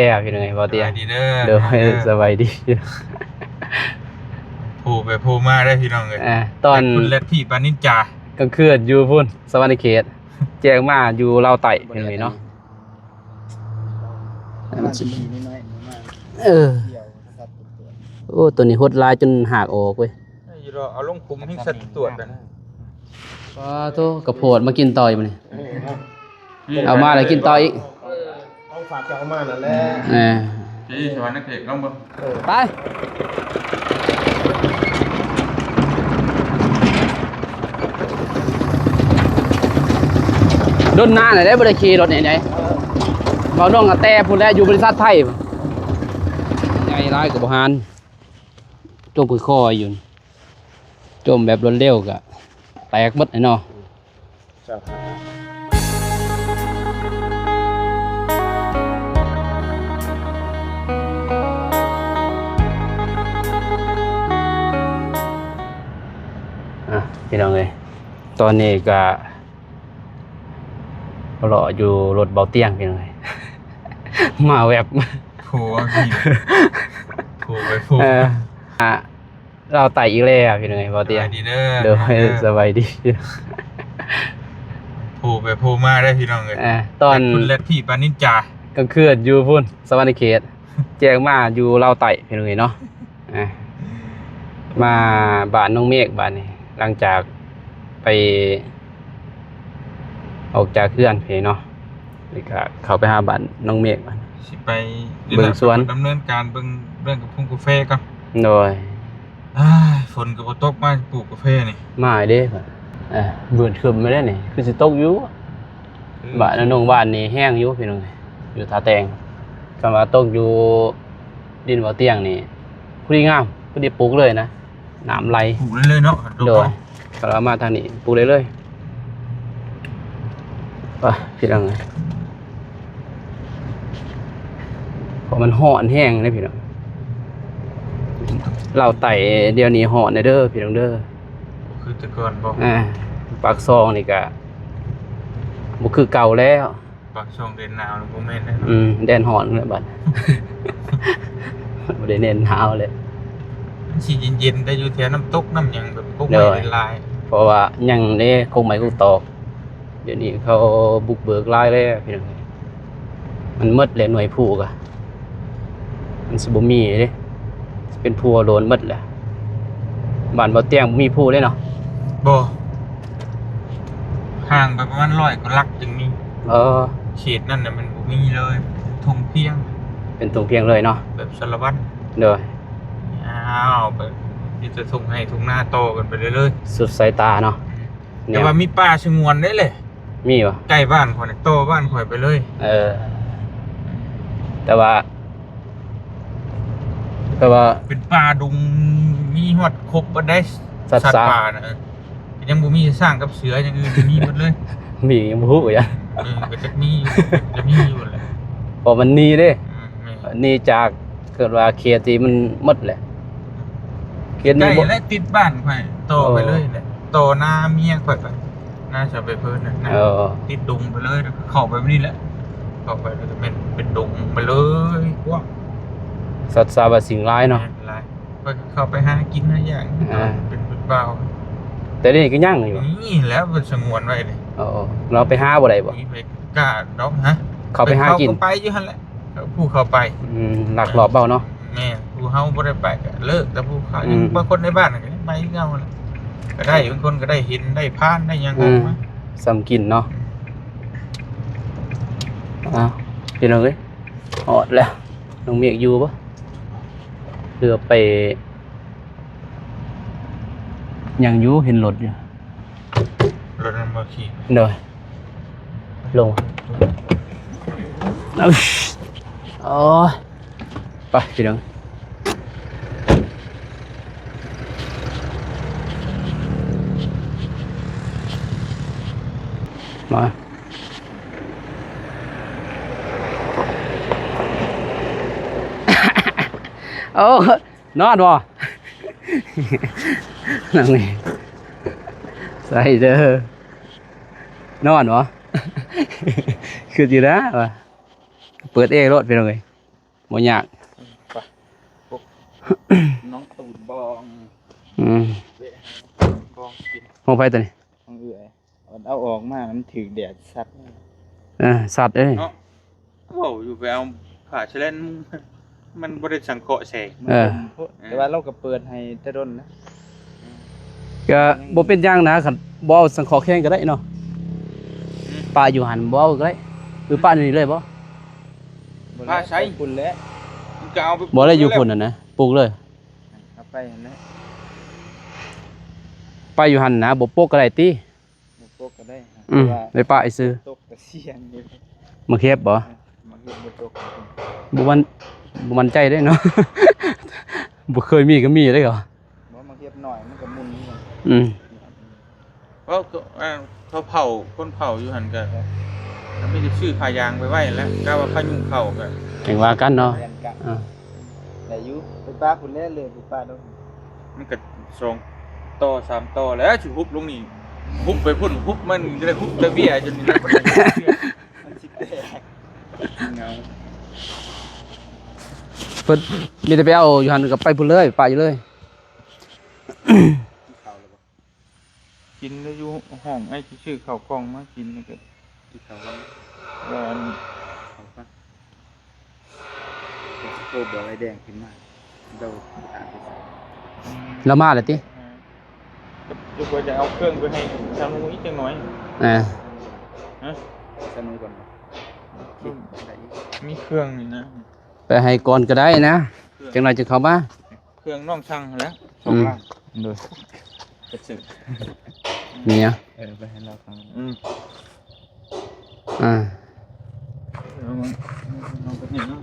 ແລ້ວພີ່ນ້ອງເອີຍ ບໍ່ຕຽງ ສະບາຍດີເດີ ໂດຍ ເດີ ສະບາຍດີ ໂຜໄປໂຜມາໄດ້ພີ່ນ້ອງເອີຍ ອ່າ ຕອນພຸ້ນແລັດພີ້ປານນິນຈາ ກາງຄືນຢູ່ພຸ້ນ ສະຫວັນນະເຂດ ແຈ້ງມາຢູ່ລາວໃຕ້ພີ່ນ້ອງເອີຍເນາະ ເອີ ໂອ້ ໂຕນີ້ຫົດຫຼາຍຈົນຫາກອອກເວີຍ ຢູ່ດອກ ເອົາລົງຂຸມແຮງສັດຕວດນະ ປາໂທ ກະໂພດມາກິນຕໍ່ອີກມື້ນີ້ ເອົາມາແລ້ວກິນຕໍ່ອີກ ເອົາຝາກເຈົ້າເອົາມານັ້ນແຫຼະ ເອີ ທີ່ສະຫວັນນະເຂດລອງເບິ່ງ ເອີ ໄປ ດົນນານແລ້ວເດ້ ບໍ່ໄດ້ຂີ່ລົດນີ້ໃດ ເວົ້ານ້ອງກະແຕພຸ້ນແຫຼະ ຢູ່ບໍລິສັດໄທ ໃຫຍ່ຫຼາຍກະບໍ່ຫານ ຈົມຄ່ອຍໆຢູ່ ຈົມແບບລວດເລັວກະແຕກເບິດແຫຼະເນາະ ອ່ະ ພີ່ນ້ອງເອີຍ ຕອນນີ້ກະ ເລາະຢູ່ລົດເບົາຕຽງ ພີ່ນ້ອງເອີຍ ມາແວັບ ໂທມາພີ່ ໂທໄປໂທ ເອີ ອ່ະ ລາວໃຕ້ອີກແລ້ວ ພີ່ນ້ອງເອີຍ ເບົາຕຽງ ສະບາຍດີເດີ ໂດຍ ເດີ ສະບາຍດີ ໂຜໄປໂຜມາໄດ້ພີ່ນ້ອງເອີຍ ອ່າ ຕອນພຸ້ນແລັດພີ້ປານນິນຈາ ກາງຄືນຢູ່ພຸ້ນ ສະຫວັນນະເຂດ ແຈ້ງມາຢູ່ລາວໃຕ້ພີ່ນ້ອງເອີຍເນາະ ອ່າ ມາບ້ານນ້ອງເມກບາດນີ້ ຫຼັງຈາກໄປອອກຈາກເຮືອນພີ້ເນາະ ນີ້ກະເຂົ້າໄປຫາບ້ານນ້ອງເມກບາດ ຊິໄປເບິ່ງສວນ ດຳເນີນການເບິ່ງເລື່ອງກາແຟກ່ອນ ໂດຍ ອ້າຍ ຝົນກະບໍ່ຕົກ ມາປູກກາແຟນີ້ ມາເດ້ ເອີ ມືດຄຶ້ມມາແລ້ວນີ້ ຄືຊິຕົກຢູ່ ບ້ານນ້ອງບ້ານນີ້ແຮງຢູ່ພີ່ນ້ອງ ຢູ່ທ່າແຕງ ຄັນວ່າຕົກຢູ່ດິນເບົາຕຽງນີ້ ພໍດີງາມ ພໍດີປູກເລີຍນະ ນ້ຳໄຫຼ ປູກໄດ້ເລີຍເນາະ ໂດຍ ຄັນວ່າມາທາງນີ້ປູກໄດ້ເລີຍ ໄປພີ່ນ້ອງເອີຍ ເພາະມັນຮ້ອນແຮງເດ້ພີ່ນ້ອງ ລາວໃຕ້ດຽວນີ້ຮ້ອນແດ່ເດີພີ່ນ້ອງເດີ ບໍ່ຄືແຕ່ກ່ອນບໍ່ ອ່າ ປາກຊ່ອງນີ້ກະບໍ່ຄືເກົ່າແລ້ວ ປາກຊ່ອງແດນໜາວບໍ່ແມ່ນແລ້ວ ອືມ ແດນຮ້ອນແລ້ວບັດ ບໍ່ໄດ້ແດນໜາວແລ້ວ ມັນຊິເຢັນໆ ໄດ້ຢູ່ແຖວນ້ຳຕົກນ້ຳຫຍັງ ແບບກົກໄມ້ຫຼາຍ ເພາະວ່າຍັງເດ້ ກົກໄມ້ກົກຕອກ ດຽວນີ້ເຂົາບຸກເບີກຫຼາຍແລ້ວພີ່ນ້ອງ ມັນໝົດແລ້ວ ໜ່ວຍພູກະ ມັນຊິບໍ່ມີເດ້ ຊິເປັນພູໂດນໝົດແຫຼະ ບ້ານເບົາຕຽງບໍ່ມີພູເດ້ເນາະ ບໍ່ ຫ່າງໄປປະມານຮ້ອຍກວ່າຫຼັກຈຶ່ງມີ ເອີ ເຂດນັ້ນນະມັນບໍ່ມີເລີຍ ທົ່ງພຽງ ເປັນທົ່ງພຽງເລີຍເນາະ ແບບສາລະວັນ ໂດຍ ຍາວໄປ ມີແຕ່ທົ່ງໄຮ່ທົ່ງນາຕໍ່ກັນໄປເລື້ອຍໆ ສຸດສາຍຕາເນາະ ແຕ່ວ່າມີປ່າສະຫງວນເດ້ແຫຼະ ມີບໍ່ ໃກ້ບ້ານຂ້ອຍນີ້ ຕໍ່ບ້ານຂ້ອຍໄປເລີຍ ເອີ ແຕ່ວ່າ ແຕ່ວ່າເປັນປ່າດົງ ມີຮອດຄົບເບິດເດ້ ສັດປ່ານະ ເອີ ກະຍັງບໍ່ມີຊ້າງກັບເສືອ ຢ່າງອື່ນມີໝົດເລີຍ ມີຍັງບໍ່ຮູ້ຫຍັງ ເອີ ກະຈັກມີຢູ່ ກະມີຢູ່ແຫຼະ ເພາະມັນໜີເດ້ ອືມ ແມ່ນ ໜີຈາກ ເກີດວ່າເຂດທີ່ມັນໝົດແຫຼະ ເຂດນີ້ບໍ່ ໃກ້ແລະ ຕິດບ້ານຂ້ອຍ ຕໍ່ໄປເລີຍແຫຼະ ຕໍ່ນາເມຍຂ້ອຍໄປ ນາຊາວໃບເພີນນະ ເອີ ຕິດດົງໄປເລີຍ ແລ້ວກະເຂົ້າໄປແບບນີ້ແຫຼະ ເຂົ້າໄປແລ້ວກະແມ່ນເປັນດົງໄປເລີຍ ກວ້າງ ສັດສາບາສິ່ງຫຼາຍເນາະ ແມ່ນຫຼາຍ ຂ້ອຍກະເຂົ້າໄປຫາກິນຫາຫຍັງ ອ່າ ເປັນຜູ້ບ່າວ ແຕ່ນີ້ກະຍັງຢູ່ ນີ້ແຫຼະ ເພິ່ນສະຫງວນໄວ້ເດ້ ເອີ ເຮົາໄປຫາບໍ່ໄດ້ບໍ່ ນີ້ໄປ ກະດອກ ຮະ ເຂົ້າໄປຫາກິນ ເຂົ້າໄປຢູ່ຫັ້ນແຫຼະ ຜູ້ເຂົ້າໄປ ອືມ ລັກລອບເວົ້າເນາະ ແມ່ນ ຜູ້ເຮົາບໍ່ໄດ້ໄປກະເລີກ ແຕ່ຜູ້ເຂົາ ອືມ ບາງຄົນໃນບ້ານກະໄປຄືເກົ່າຫັ້ນແຫຼະ ກະໄດ້ ບາງຄົນກະໄດ້ເຫັນ ໄດ້ຜ່ານ ໄດ້ຫຍັງ ອືມ ອອກມາ ສ່ຳກິນເນາະ ອ້າວ ພີ່ນ້ອງເອີຍ ຮອດແລ້ວ ນ້ອງເມກຢູ່ບໍ່ ເຫຼືອໄປ ຍັງຢູ່ ເຫັນລົດຢູ່ ລົດນັ້ນບໍ່ຂີ່ ໂດຍ ລົງ ໂອ້ຍ ໄປພີ່ນ້ອງ ມາ ໂອ້ ນອນບໍ່ ນັ່ງນີ້ ໃສ່ເດີ ນອນບໍ່ ຄືຊິໄດ້ວ່າ ເປີດແອໂລດພີ່ນ້ອງເອີຍ ບໍ່ຍາກ ໄປ ນ້ອງຕູນບອງ ອືມ ບອງກິນ ຂອງໃຜຕົວນີ້? ຂອງເອື້ອຍ ເອົາອອກມາ ມັນຖືກແດດສັດ ເອີ ສັດເອີຍ ເນາະ ເວົ້າຢູ່ໄປເອົາຜ້າສະແລນ ມັນບໍ່ໄດ້ສັງເຄາະແສງ ເອີ ແຕ່ວ່າເຮົາກໍເປີດໃຫ້ແຕ່ດົນນະ ກໍບໍ່ເປັນຫຍັງນະ ຄັນບໍ່ເອົາສັງເຄາະແຂງກໍໄດ້ເນາະ ອືມ ປະຢູ່ຫັ້ນບໍ່ເອົາກໍໄດ້ ຫຼືປະຢູ່ນີ້ເລີຍບໍ່? ບໍ່ແຫຼະ ປະໃສ? ໄປພຸ້ນແຫຼະ ມັນກໍເອົາໄປ ບໍ່ໄດ້ຢູ່ພຸ້ນຫັ້ນນະ ປູກເລີຍ ເອົາໄປຫັ້ນແຫຼະ ໄປຢູ່ຫັ້ນນະ ບໍ່ປົກກໍໄດ້ຕິ? ບໍ່ປົກກໍໄດ້ ອືມ ແຕ່ວ່າໄປປະຊື່ ຕົກກະຊຽນຢູ່ ໝາກເຫັບບໍ່? ເອີ ໝາກເຫັບບໍ່ຕົກ ບໍ່ໝັ້ນ ບໍ່ໝັ້ນໃຈເດ້ເນາະ ບໍ່ເຄີຍມີກໍມີເດ້ກໍ ບໍ່ ໝາກເຫັບໜ້ອຍມັນກໍໝຸ່ນຢູ່ ອືມ ເວົ້າ ເອີ ເຂົາເຜົາ ຄົນເຜົາຢູ່ຫັ້ນກໍ ກໍມີແຕ່ຊື້ຜ້າຢາງໄປໄວ້ແຫຼະ ກະວ່າພາຍຸເຂົ້າກໍຈັ່ງວ່າກັນເນາະ ແມ່ນກະ ອ່າ ໄດ້ຢູ່ ໄປປະພຸ້ນແຫຼະ ເລີຍໄປປະໂດນ ມັນກໍສອງຕໍ່ສາມຕໍ່ແລ້ວ ຊິຮຸບລົງນີ້ ຮຸບໄປພຸ້ນ ຮຸບມັນຈະໄດ້ຮຸບແຕ່ເບ້ຍຈົນນີ້ແຫຼະ ມັນຊິແຕກ ເຫງົາ ເພິ່ນມີແຕ່ໄປເອົາຢູ່ຫັ້ນ ກໍໄປພຸ້ນເລີຍ ປະຢູ່ເລີຍ. ກິນແລ້ວຢູ່ຫ້ອງ ໄອ້ຊິຊື້ເຂົ້າກ່ອງມາກິນ ແລ້ວກໍກິນເຂົ້າກ່ອນ ວ່າອັນ ເຂົ້າກ່ອນ ໂທບອກໄອ້ແດງຂຶ້ນມາ ລາວມາແລ້ວຕິ? ເອີ ຈະວ່າຈະເອົາເຄື່ອງໄປໃຫ້ຊາວນຸງອີກຈັກໜ້ອຍ ເອີ ຮະ ຊາວນຸງກ່ອນ ອືມ ໄດ້ອີກ ມີເຄື່ອງນີ້ນະ ໄປໃຫ້ກ່ອນກໍໄດ້ນະ ເຄື່ອງ ຈັກໜ້ອຍຈຶ່ງເຂົ້າມາ. ເຄື່ອງນ້ອງສັ່ງຫັ້ນແຫຼະ ສອງ ອືມ ລັງ ໂດຍ ກະຊື່ ເມຍ ເອີ ໄປໃຫ້ລາວຟັງ ອືມ ອ່າ ເອົາມາ ເອົາໄປໃຫ້ເນາະ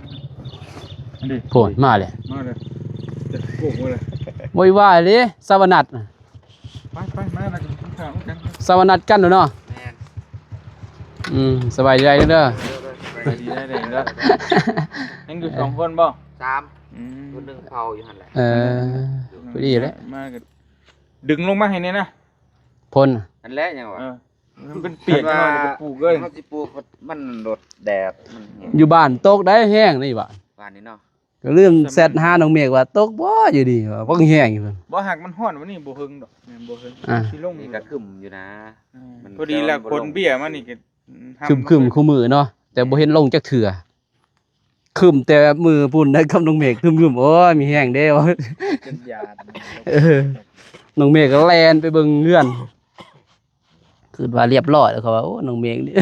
ອັນນີ້ ໂພດ ມາເລີຍ ມາເລີຍ ຈະໂກງເລີຍ ໂວຍວາຍເລີຍ ສະຫວັດນັດ ໄປໆ ມາແລ້ວກໍກິນເຂົ້ານຳກັນ ສະຫວັດນັດກັນເນາະ ແມ່ນ ອືມ ສະບາຍໃຈເດີ ສະບາຍດີເດີ ຍັງຢູ່ສອງຄົນບໍ່? ສາມ ອືມ ຄົນໜຶ່ງເຝົ້າຢູ່ຫັ້ນແຫຼະ ເອີ ພໍດີແຫຼະ ມາກໍດຶງລົງມາໃຫ້ແດ່ນະ ພົ່ນ ອັນແລະຫຍັງວະ ເອີ ມັນເປັນປຽກ ຄັນວ່າ ແລ້ວກໍປູກເລີຍ ເຮົາຊິປູກມັນໂດນແດດ ມັນແຮງ ຢູ່ບ້ານຕົກໄດ້ແຮງໃນບ້ານ ບ້ານນີ້ເນາະ ກໍລືມແຊັດຫານ້ອງເມກວ່າຕົກບໍ່ຢູ່ນີ້ ວ່າບັກແຮງຢູ່ ບໍ່ ຫາກມັນຮ້ອນວັນນີ້ບໍ່ເຫິງດອກ ແມ່ນບໍ່ເຫິງ ອ່າ ຊິລົງ ນີ້ກໍຄຶ້ມຢູ່ນະ ອືມ ມັນພໍດີແລ້ວ ແຕ່ວ່າມັນບໍ່ລົງ ຝົນເບ້ຍມານີ້ກໍ ອືມ ຄຶ້ມໆ ຄູ່ມື້ເນາະ ແຕ່ບໍ່ເຫັນລົງຈັກເທື່ອ ຄຶ້ມແຕ່ມື້ພຸ້ນໄດ້ກັບນ້ອງເມກ ຄຶ້ມໆ ໂອ້ຍ ມີແຮງເດ້ ຈົນຢ້ານ ເອີ ນ້ອງເມກກໍແລ່ນໄປເບິ່ງເຮືອນ ຄິດວ່າລຽບຮ້ອຍແລ້ວ ເຂົາວ່າ ໂອ້ ນ້ອງເມກນີ້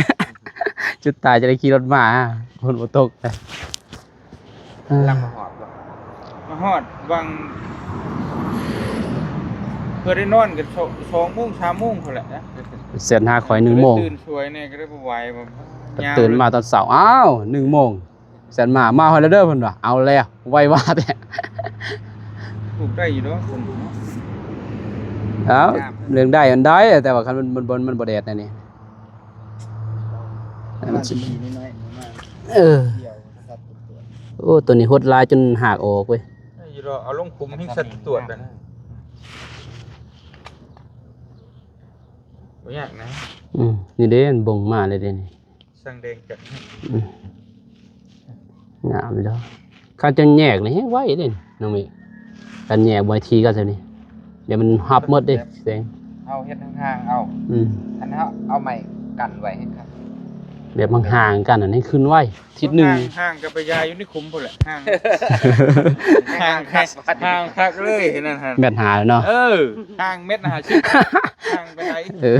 ຈຸດຕາຍຈະໄດ້ຂີ່ລົດມາ ຝົນບໍ່ຕົກ ກຳລັງມາຮອດບໍ່? ມາຮອດຫວ່າງ ເພື່ອໄດ້ນອນກັນ ສອງ ສອງໂມງ ສາມໂມງພຸ້ນແຫຼະນະ ແຊັດຫາຂ້ອຍໜຶ່ງໂມງ ຕື່ນສວຍແດ່ກໍໄດ້ບໍ່ໄຫວ ແບບ ຕື່ນມາຕອນເຊົ້າ ອ້າວ ໜຶ່ງໂມງ ແຊັດມາ ມາຮອດແລ້ວເດີ ເພິ່ນວ່າ ເອົາແລ້ວ ໄວວາແທ້ ປູກໄດ້ຢູ່ດອກ ເອົ້າ ເລື່ອງໄດ້ມັນໄດ້ ແຕ່ວ່າຄັນມັນ ມັນ ມັນບໍ່ແດດແນວນີ້ ມັນຊິມີນ້ອຍໆ ເອີ ໂອ້ ຕົວນີ້ຫົດຫຼາຍຈົນຮາກອອກເວີຍ ຢູ່ດອກ ເອົາລົງຂຸມແຮງສັດຕວດ ບໍ່ຍາກນະ ອືມ ນີ້ເດ້ ມັນບົ່ງມາເລີຍເດ້ນີ້ ຊ່າງແດງຈັດ ອືມ ງາມເດ້ ຄັນຈະແຍກນີ້ແຮງໄວເດ້ນ້ອງເມກ ຄັນແຍກບໍ່ໄດ້ຖີ່ກັນຊັ້ນນີ້ ດຽວມັນຮັບໝົດເດ້ແສງ ເຮົາເຮັດຫ່າງໆ ເອົາ ອືມ ຄັນເຮົາເອົາໄມ້ກັ້ນໄວ້ໃຫ້ຄັກ ແບບຫ່າງໆ ກັນຫັ້ນໃຫ້ຂຶ້ນໄວ ທິດໜຶ່ງ ຫ່າງໆ ກັບໄປຢາຍຢູ່ໃນຂຸມພຸ້ນແຫຼະ ຫ່າງ ຫ່າງຄັກ ຫ່າງຄັກເລີຍນັ້ນຫັ້ນ ແມັດຫ້າເນາະ ເອີ ຫ່າງແມັດຫ້າສິບ ຫ່າງໄປໄດ້ ເອີ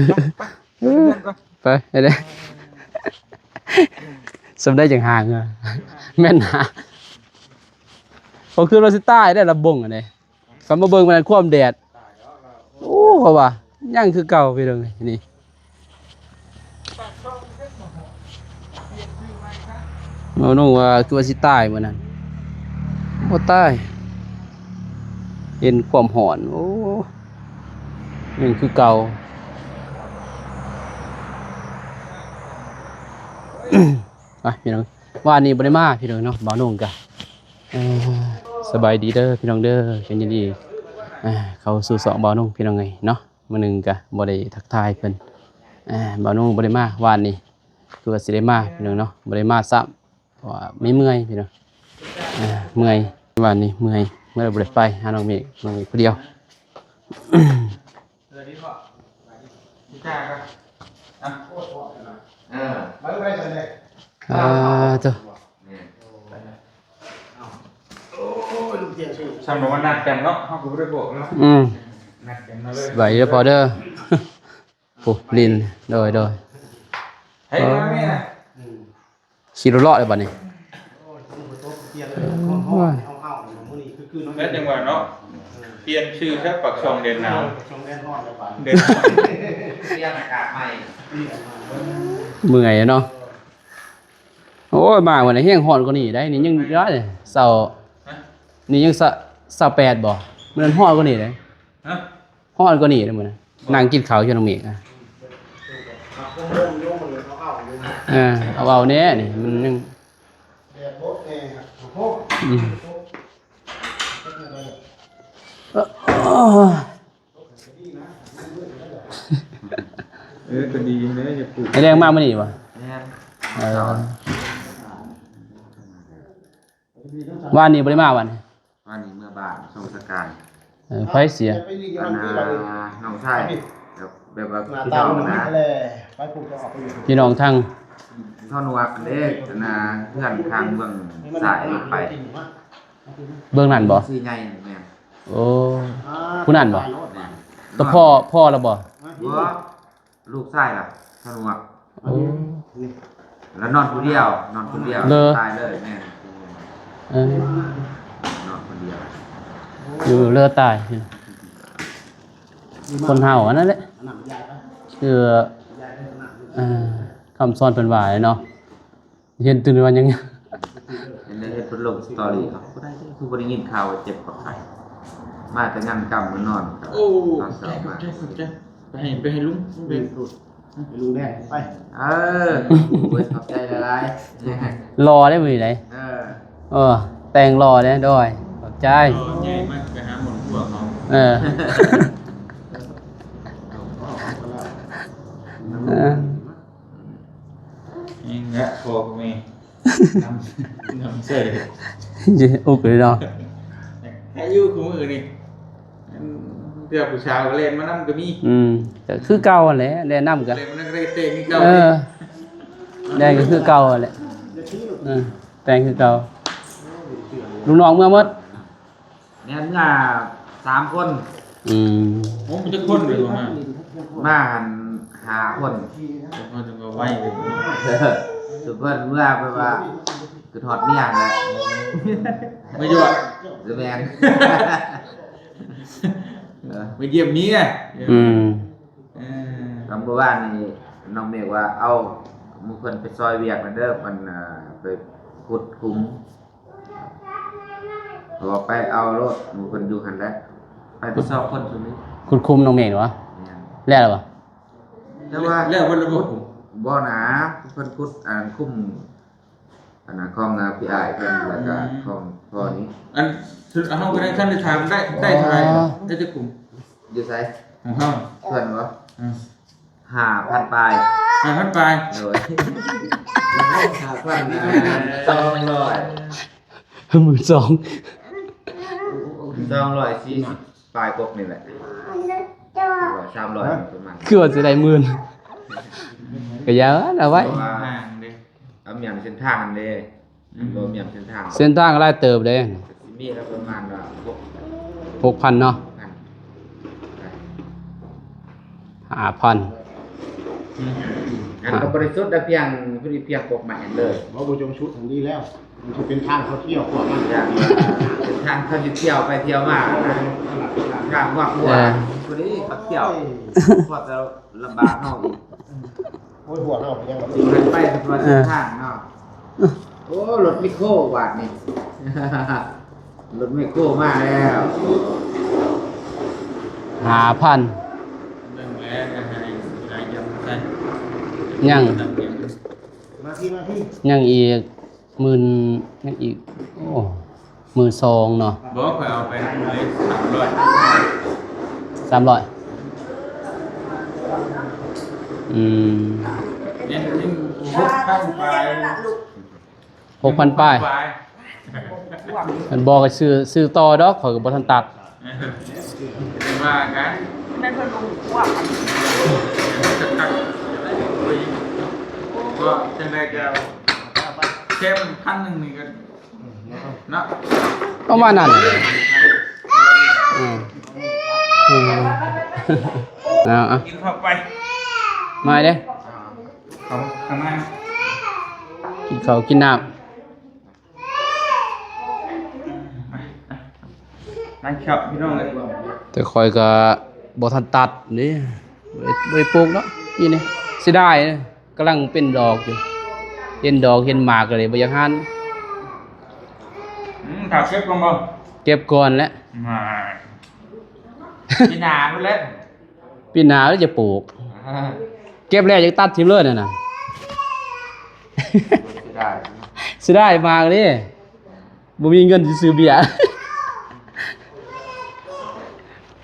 ໄປ ໄປເດ້ ສ່ຳໃດຈັ່ງຫ່າງ ແມ່ນຫາ ເຂົາຄືວ່າຊິຕາຍໄດ້ລະບົງອັນນີ້ ຄັນມາເບິ່ງມັນຄວາມແດດ ໂອ້ ເຂົາວ່າຍັງຄືເກົ່າພີ່ນ້ອງເອີຍ ນີ້ ໝໍນົ່ງວ່າຄືວ່າຊິຕາຍມື້ນັ້ນ ບໍ່ຕາຍ ເຫັນຄວາມຮ້ອນ ໂອ້ ຍັງຄືເກົ່າ ໄປພີ່ນ້ອງ ວານນີ້ບໍ່ໄດ້ມາພີ່ນ້ອງເນາະ ບ່າວນົ່ງກະ ເອີ ສະບາຍດີເດີພີ່ນ້ອງເດີ ເປັນຫຍັງດີ ເຂົ້າສູ່ຊ່ອງບ່າວນົ່ງພີ່ນ້ອງເອີຍເນາະ ມື້ໜຶ່ງກະບໍ່ໄດ້ທັກທາຍເພິ່ນ ບ່າວນົ່ງບໍ່ໄດ້ມາວານນີ້ ຄືວ່າຊິໄດ້ມາພີ່ນ້ອງເນາະ ບໍ່ໄດ້ມາຊ້ຳ ເພາະວ່າເມື່ອຍພີ່ນ້ອງ ອ່າ ເມື່ອຍ ວານນີ້ເມື່ອຍ ເມື່ອຍບໍ່ໄດ້ໄປຫານ້ອງເມກ ນ້ອງເມກຜູ້ດຽວ. ອ່າ ໂຕ ຊ່ຳວ່ານັດກັນເນາະ ເຮົາກໍບໍ່ໄດ້ບອກເນາະ. ອືມ ນັດກັນມາເລີຍ ສະບາຍດີເດີພໍ່ເດີ. ໂອ້ ຫຼິ້ນ ໂດຍ ໂດຍ ໃຫ້ມາແມ່ນະ. ຂີ່ລົດເລາະເລີຍບັດນີ້. ໂອ້ຍ ແລ້ວຈັ່ງວ່າເນາະ ປ່ຽນຊື່ຊະ ປາກຊ່ອງແດນໜາວ ປາກຊ່ອງແດນຮ້ອນແລ້ວບາດ ແດນຮ້ອນ ປ່ຽນອາກາດໃໝ່. ເມື່ອຍເນາະ. ໂອ້ຍ ມາມື້ນີ້ແຮງຮ້ອນກວ່ານີ້ໄດ໋ ນີ້ຍັງເຊົ້າ ຮະ ນີ້ຍັງຊາວແປດບໍ່ ມື້ນັ້ນຮ້ອນກວ່ານີ້ໄດ໋. ຮະ ຮ້ອນກວ່ານີ້ເດ້ມື້ນັ້ນ ນັ່ງກິນເຂົ້າຢູ່ນ້ອງເມກ. ເອີ ເອົາເອົາແດ່ນີ້ ມັນຍັງ ແດດບົດແດ່ ໂອ້ ອືມ ເອີ ກໍດີເດ້ ຢ່າປູກ. ໄອ້ແດງມາມື້ນີ້ບໍ່? ແມ່ນ ເອີ ວານນີ້ບໍ່ໄດ້ມາ ວານນີ້ ວານນີ້ເມືອບ້ານສົ່ງສະການ. ເອີ ໄຟເສຍ ອັນນ່າ ນ້ອງຊາຍ ແບບ ແບບວ່າ ໜ້າຕາ ພີ່ນ້ອງນະ ໄປປູກຈະອອກໄປຢູ່ ພີ່ນ້ອງທາງ ເທົ່າໜວກເດ້ ອັນນ່າ ເຮືອນທາງເບື້ອງຊ້າຍລົງໄປ ເບື້ອງນັ້ນບໍ່? ຊື່ໃຫຍ່ ແມ່ນ. ໂອ້ ຜູ້ນັ້ນບໍ່? ແມ່ນ. ແຕ່ພໍ່ ພໍ່ລະບໍ່? ບໍ່. ລູກຊາຍລະ ທະນວກ ໂອ້ ລະນອນຜູ້ດຽວ ນອນຜູ້ດຽວ ເລີ ຕາຍເລີຍ. ແມ່ນ ເອີ ນອນຜູ້ດຽວ ຢູ່ເລີຕາຍ. ຄົນເຮົາອັນນັ້ນແຫຼະ ຄື ເອີ ຄຳສອນເພິ່ນວ່າເນາະ. ເຫັນຕື່ມວ່າຍັງ ເຫັນໄດ້ເຮັດເພິ່ນລົງສະຕໍຣີ ເອົາ ບໍ່ໄດ້ເດ້ ຄືບໍ່ໄດ້ຍິນຂ່າວວ່າເຈັບປວດໄຂ້ ມາແຕ່ງານກຳມານອນ. ໂອ້ ຕອນເຊົ້າມາ ຂອບໃຈ ຂອບໃຈ ໄປໃຫ້ ໄປໃຫ້ລຸງ ລຸງແດງ ໄປລຸງແດງ ໄປ. ເອີ ໂອ້ຍ ຂອບໃຈຫຼາຍໆ. ຫຼໍ່ໄດ໋ມື້ນີ້ໄດ໋. ເອີ ເອີ ແຕ່ງຫຼໍ່ເດ້ ໂດຍ ຂອບໃຈ. ເອີ ໃຫຍ່ມາໄປຫາໝົນພວກເຮົາ. ເອີ ເອີ ນີ້ແຫຼະ ພໍ່ກັບແມ່ ນຳ ນຳໃຊ້ ອຸກເລີຍເນາະ. ໃຫ້ຢູ່ຄູ່ມື້ນີ້ ເທື່ອຜູ້ສາວກໍແລ່ນມານຳກໍມີ. ອືມ ກໍຄືເກົ່າຫັ້ນແຫຼະ ແລ່ນນຳກໍ ແລ່ນມານຳກໍໄດ້ເຕະຄືເກົ່າ. ເອີ ແລ່ນກໍຄືເກົ່າຫັ້ນແຫຼະ. ເອີ ແຕ່ງຄືເກົ່າ. ລູກນ້ອງເມືອໝົດ? ແມ່ນ ເມືອສາມຄົນ. ອືມ ໂອ້ ມີຈັກຄົນເລີຍມາ? ມາຫັ້ນຫ້າຄົນ. ໂອ້ ເພິ່ນກໍໄວເລີຍ ເພິ່ນເມືອແບບວ່າ ຄືທອດເມຍຫັ້ນແຫຼະ. ມາຢວດ ແມ່ນ ເອີ ມາຢ້ຽມເມຍ. ອືມ ເອີ ກຳມື້ວານນີ້ນ້ອງເມກວ່າ ເອົາ ໝູ່ເພິ່ນໄປຊ່ອຍວຽກແດ່ເດີ ມັນ ເອີ ໄປຂຸດຂຸມ. ເຂົາວ່າໄປເອົາໂລດ ໝູ່ເພິ່ນຢູ່ຫັ້ນແຫຼະ ໄປແຕ່ສອງຄົນຊຸມນີ້. ຂຸດຂຸມນ້ອງເມກຫວາ? ແມ່ນ ແລ້ວລະບໍ່? ແຕ່ວ່າ ແລ້ວເພິ່ນລະບໍ່ຂຸມ? ບໍ່ນາ ເພິ່ນຂຸດ ອັນ ຂຸມ ອັນນ່າ ຂອງ ອາ ພີ່ອ້າຍເພິ່ນ ແລ້ວກະ ອືມ ຂອງພໍ່ນີ້. ອັນ ເຮົາກໍໄດ້ ຄັນໄດ້ຖາມ ໄດ້ ໄດ້ເທົ່າໃດ? ອໍ ໄດ້ຈັກຂຸມ? ຢູ່ໃສ? ຂອງເຮົາ ເພິ່ນບໍ່? ອືມ ຫ້າພັນປາຍ. ຫ້າພັນປາຍ? ໂດຍ ຫ້າພັນສອງຮ້ອຍ ໝື່ນສອງ ສອງຮ້ອຍສີ່ສິບປາຍກົກນີ້ແຫຼະ. ສາມຮ້ອຍປະມານ ຄືວ່າຊິໄດ້ໝື່ນ ກໍຢ່າເອົາໄວ້ ເພາະວ່າ ເອົາແມ່ນເສັ້ນທາງຫັ້ນເດ້. ອືມ ບໍ່ແມ່ນເສັ້ນທາງ ເສັ້ນທາງກໍຫຼາຍເຕີບເດ້. ຊິມີລະປະມານວ່າຫົກ ຫົກພັນເນາະ ຫົກພັນ ຫ້າພັນ. ອືມ ອັນກໍບໍ່ໄດ້ສຸດ ໄດ້ພຽງ ພໍດີພຽງກົກໄມ້ຫັ້ນເລີຍ. ບໍ່ ບໍ່ຈົງສຸດຫັ້ນດີແລ້ວ ມັນຊິເປັນທາງເຂົາທ່ຽວພວກມັນ ເປັນທາງເຂົາຊິທ່ຽວໄປທ່ຽວມານະ ທາງວັກຫົວ ເອີ ພໍດີເຂົາທ່ຽວ ໂອ້ຍ ພວກເຮົາລຳບາກເຮົາອີກ. ໂອ້ຍ ຫົວເຮົາຍັງ ຊິໄປ ໄປເພາະວ່າເສັ້ນທາງເນາະ. ເອີ ໂອ້ ລົດແມັກໂຄບາດນີ້ ລົດແມັກໂຄມາແລ້ວ. ຫ້າພັນ ເບິ່ງແລ້ວ ຍັງ ມາທີ່ ມາທີ່ ຍັງອີກ ໝື່ນ ຍັງອີກ ໂອ້ ໝື່ນສອງເນາະ. ບໍ່ ຂ້ອຍເອົາໄປນຳເລີຍ ສາມຮ້ອຍ ສາມຮ້ອຍ. ອືມ ຍັງ ຍັງຫົກພັນປາຍ ຫົກພັນປາຍ ຫົກພັນປາຍ. ຄັນບໍ່ກໍຊື້ ຊື້ຕໍ່ດອກ ຂ້ອຍກໍບໍ່ທັນຕັດ. ເອີ ວ່າກັນ ແມ່ນເພິ່ນບໍ່ຮູ້ພວກ ກໍຈັ່ງໃດກໍແຄ່ພັນໜຶ່ງນີ້ກໍເນາະ ປະມານນັ້ນ. ເອີ ເອີ ເອົາ ເອົາ ກິນເຂົ້າໄປ ມາເດ້ ເອົາ ເຂົ້າມາ ກິນເຂົ້າກິນນ້ຳ. ໄດ້ຄັບ ພີ່ນ້ອງເອີຍ ແຕ່ຂ້ອຍກໍບໍ່ທັນຕັດເດ້ ບໍ່ໄດ້ ບໍ່ໄດ້ປູກເນາະ ປີນີ້ ເສຍດາຍເດ້ ກຳລັງເປັນດອກຢູ່ ເຫັນດອກເຫັນໝາກກໍເລີຍບໍ່ຢາກຫັນ. ອືມ ຖ້າເກັບກ່ອນບໍ່? ເກັບກ່ອນແຫຼະ ມາ ປີໜ້າພຸ້ນແຫຼະ. ປີໜ້າແລ້ວຈະປູກ ອ່າ ເກັບແລ້ວຈະຕັດຖິ້ມເລີຍນັ້ນນະ ເສຍດາຍ ເສຍດາຍໝາກເດ້ ບໍ່ມີເງິນຊິຊື້ເບຍ